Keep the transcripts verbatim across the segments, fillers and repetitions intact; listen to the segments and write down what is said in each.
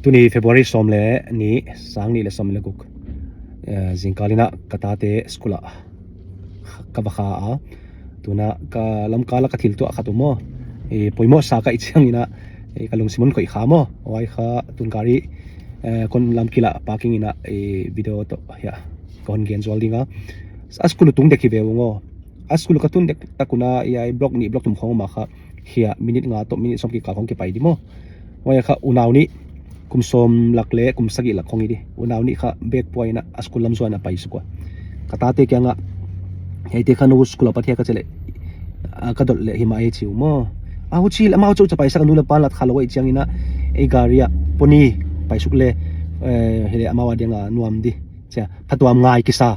Tuni February sawm leh nih, sang nih leh sawm leh guk. Eh, zingkal in a ka tate school ah ka va kha a. Tun a ka lamkal a ka thil tuah khat uh maw. Eh, poimoh sa ka hih chiang in a, eh, ka lungsim hon khoih kha maw. Huai kha tun gari, eh, kon lamkil ah parking in a, eh, video toh hiai ka hon gen zual ding a. A school uh tung dek hi ve ung aw. A school uh ka tun dek tak un a, hiai block nih block thum khong mah kha, hiai minute nga toh minute sawm kikal khong kipai di maw. Huai kha unau nih, kum sawm lak leh kum sagih lak khong hi di. Unau nih kha bag pua in a, a school lam zuan a pai suk ua. Ka tate kiang ah, hiaite kha nou school a pat hia ka chi leh, ah, ka dot leh himai chi uh maw. Ah, huchi leh amau chauh cha paisak a, nu leh pa lat kha lou ahih chiang in a, ei gari ah pony pai suk leh, eh, hileh amau a diang a nuam di. Chia, phatuam ngai kisa.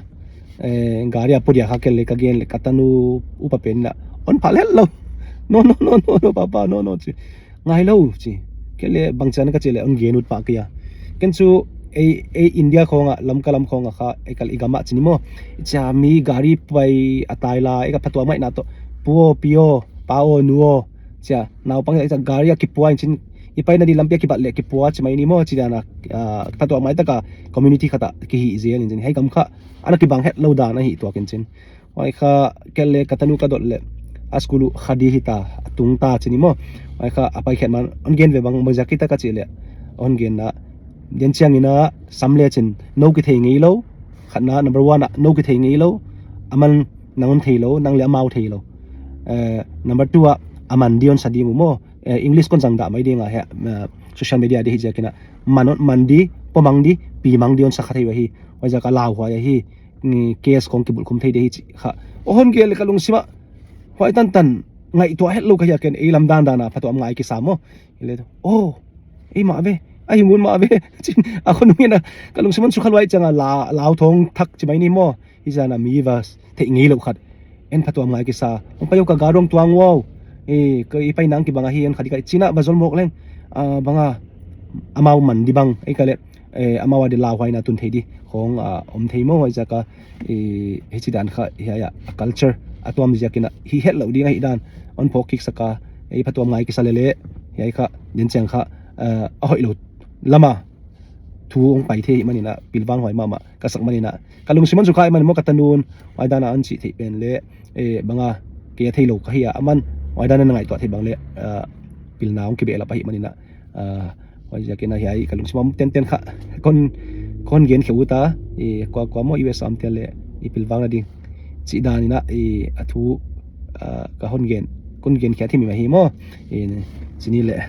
Eh, gari a pony a kha kei leh ka gen leh ka tanu upa pen in a, hon phal het lou. No, no, no, no, no, papa, no, no, chi. Ngai lou, chi. Kei leh bangchi'n ka chi leh hon gen ut pah kei a. Ken chu, ei, ei India khong a, Lamka lam khong a kha, ei kal i gam ah chi ni maw. Chia mi gari pai a tai lai, ei ka phatuam ngaihna toh. Pu aw, pi aw, pa aw, nu aw. Chia, naupang chia gari a kipua in chin, i paina di lampi a kibat leh kipua chi mai ni maw, chi dan a, ah, phatuam ngai tak a community khat ah kihih zel in chin. Hiai gam kha, ana kibang het lou dan ahi tuak in chin. Huai kha kei leh ka tanu ka dot leh, a school uh kha di hita, a tung ta chi ni maw. Huai kha a pai khet man, hon gen ve bang, bang ziak hita ka chi leh, hon gen na. Di'n chiang in a, sam leh chin, nou kithei ngei lou. Khatna, number one ah, nou kithei ngei lou. Aman nang hon thei lou, nang leh amau thei lou. Eh, number two ah, aman di hon sa ding uh maw. Eh, English kon zang dah mai ding a hiai, eh, social media di hi ziak in a. Man hon, man di, pua mang di, pi mang di hon sa kha thei uh ahi. Huaiziak a lauhuai ahi. Ni case khong kibulh khum thei di hi chi kha. Hon gen leh ka lungsim ah. Huai tantan ngaihtuah het lou ka hi a ken, ei lam dandan a phatuam ngai kisa maw. Hileh, oh, ei mah ve, a hi ngun mah ve. Chin, a khonung in a, ka lungsim hon sukha lou ahih chiang a la, lau thong thak chi mai ni maw. Hi zan a mi va theih ngei lou khat. En phatuam ngai kisa. Hong pai aw ka gari hong tuang uau. Eh, ka i paina kibang ahi, en kha di ka chi in a va zol mawk leng. Ah, bang a, amau man di bang, ei ka leh, eh, amau a di lauhuaina tun thei di. Khong, ah, om thei maw huaiziak a, eh, hichi dan kha, hiai a, a culture, a tuam ziak in a, hih het lou ding ahih dan, hon phawk kik sak a, eh, phatuam ngai kisa leh leh, hiai kha, di'n chiang kha, eh, a hoih lou lam a, thu hong pai thei ahih man in a, pilvang huai mahmah, ka sak man in a, ka lungsim hon sukha ahih man maw ka tanun, huai dan a hon chih theih pen leh, eh, bang a, kei a thei lou ka hi a, aman, huai dan a na ngaihtuah theih bang leh, eh, pilna hong kibehlap ahih man in a, ah, huaiziak in a hiai ka lungsim a om tenten kha kon, kon gen khe ut a, i kua kua maw U S a om ten leh i pilvang na ding. Chih dan in a, i a thu, ah, ka hon gen, kon gen khe thei mi mah hi maw. I, chi ni leh.